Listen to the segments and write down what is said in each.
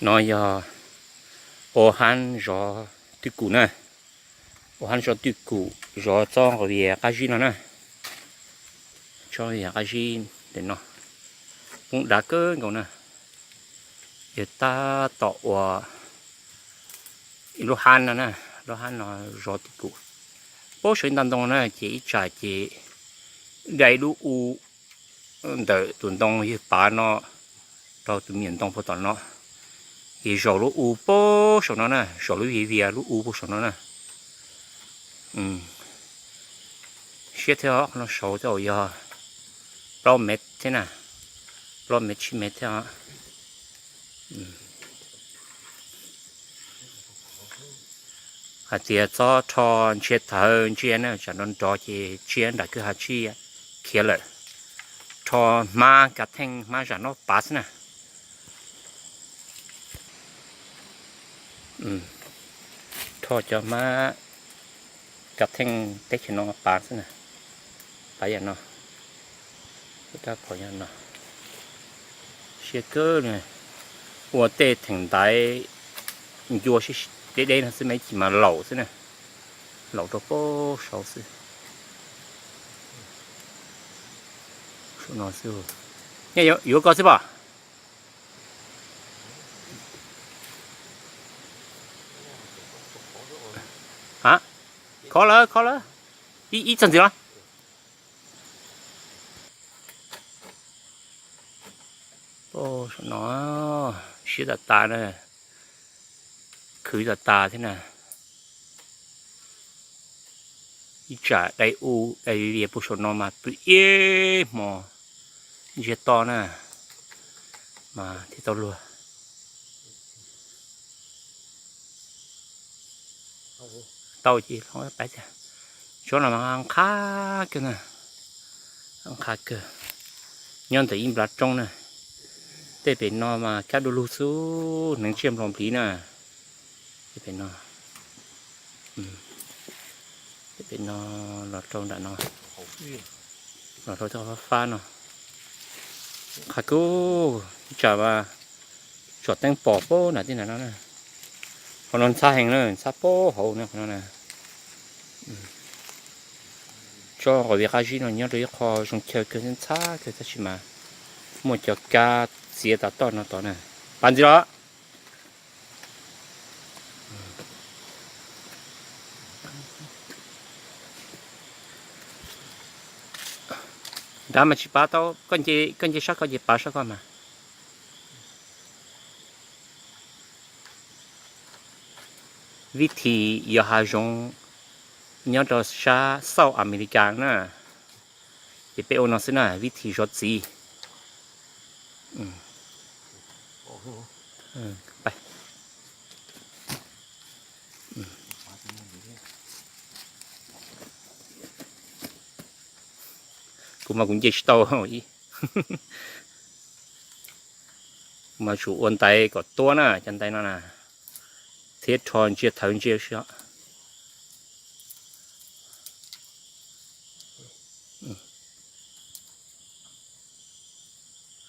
No yog ua hab zov twj kum na, ua hab zov twj kum, zov tsob nqos vias qab zib no na. Tsob vias qab zib ntawm no, poob dav kawg nkaus na. Yog tab tom ua ib lub hab no na, lub hab no zov twj kum. Poob saum ib nta ntoo na ces ib tsam ces dai lub u ntawm tus ntoo yawg pav no rau tus me nyuam ntoo puag tom no, ces zaum lub u poob saum no na, zaum lub vias vias lub u poob saum no na. Siab thiab os, qhov no saud thiab yog plaub mev thiab na, plaub mev tsib mev thiab os. Hais tias txhob rho ntsia thawv ntsia na, tsam nrov nrov ces tsiaj nram kwj ha tsiaj khiav lawm. Rho hmab kav theej hmab zam noj pav xwb na. Rho cov hmab kav theej teb chaws no pav xwb na, pav yam no, rab phom yam no. Siab kawg li, ua tej theem ntaiv ncua deb deb no xwb mas ib chim mas laum xwb na, laum rau poob saud xwb. Saum no xwb, nyob yuav koj xwb pom. A, khov lawm khov lawm, ib txog ntxiv los. Saum no siab tas tas na, khwv tas tas thiab na. Ib tsam dai u dai vias puag saum no mas pw ib hmos ntsiag to na, mas thiaj tau luag. Tau ces hlob pab tiag. Tsob no mas nqhis kawg na, nqhis kawg. Nyob ntawm ib nplab roob na, tej pem no mas kab du lug xwb, hneev tsiaj nplog npliv na. Tej pem no, tej pem no los rau nram no, los rau tej qhov fab fab no. Nqhis kawg, ib tsam mas tsom teeb pom pab nram tej nram no na. Qhov no ntxhab heev na, ntxhab pab hauv no, qhov no na. Tsob nqos vias qab zib no nyob rau ib qho zoo chaw kawg, ntxhab kawg tab sis mas muaj cov kab txiav tas toj no tod na. Pab ntxiv los. Nrad mas tsis pab tau, koj nce sab koj ces pab sab koj mas. Vib thim yos hav zoov nyob rau sab South America na, ces peb ua no xwb na, vib thim zov txiv. Kuv mas kuv nce tsis tau, kuv mas tsum ua ntaiv kom tuab na, cov ntaiv no na, thiab rho ntsia thawv ntsia si.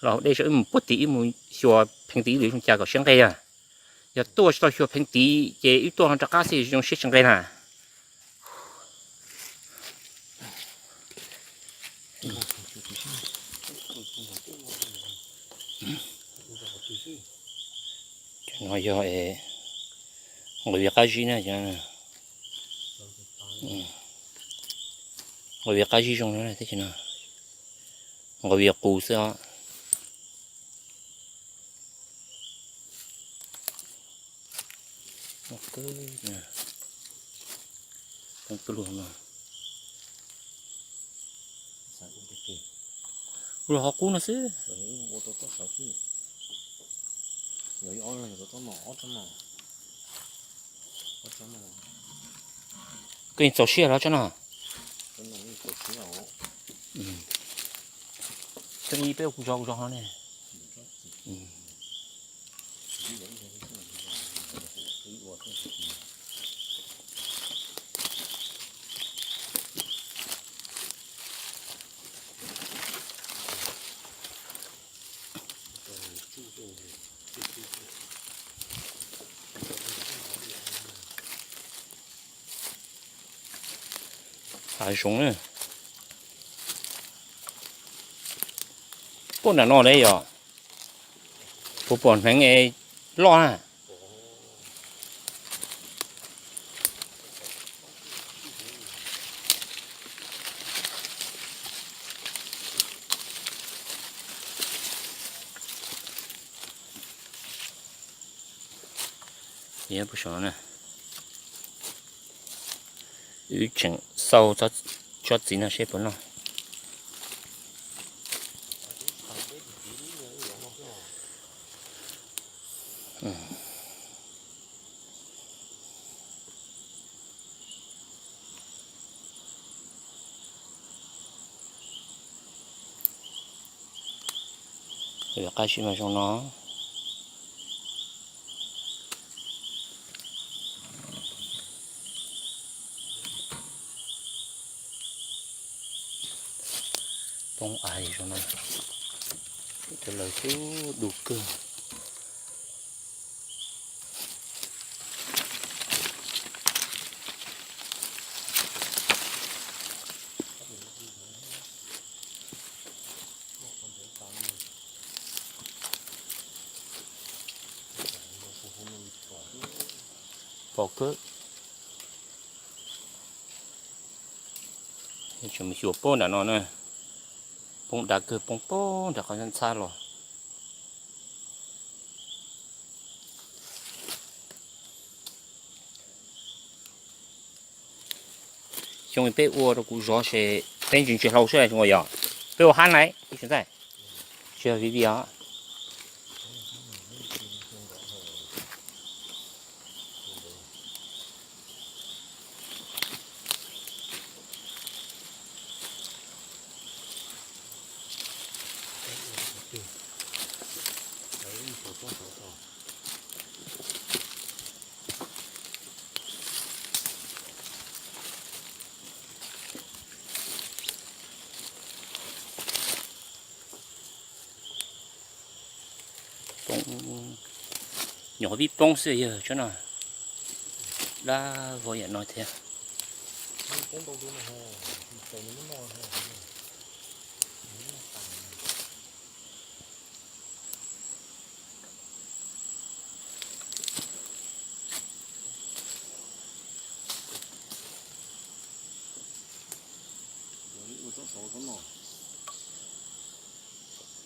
Los hauv dej saib wb mus puag tim, wb mus xyuas pheev tim ib lwm zoo cas kom siab nqes na. Yog tuaj tsis tau xyuas pheev tim ces wb tuaj no rov qab xwb zoo siab tsis nqes na. Cov no yog nqos vias qab zib na, nqos vias qab zib zoo no, nqos vias qus xwb os. Ua los ho qub no xwb. Koj yeej txaus siab los tsob no. Tsob ib peb ua kuv zov kuv zov no ne. Hav zoov na. Puag nram no ne yog, puas pom hneev es loj na. Wb tseem xauj tsob txiv no seb puas loj. Qab si mas zoo no. Poob av zoo no, cov lawv xub du kawg. Pom kawg. Tseem mus xyuas poob nram no na. Poob dav kawg, poob poob nram qhov ntxhab los. Xyoo peb ua rau kuv zov ces peb ntsia ntsia hlau xwb os. Peb ua hab na, ib tseem txaij, tsis yog vij vij os. Poob, nyuam qhuav pib poob xwb yog tsob no, dab vog yam no thiab.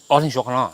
Ob leeg suav qhov no.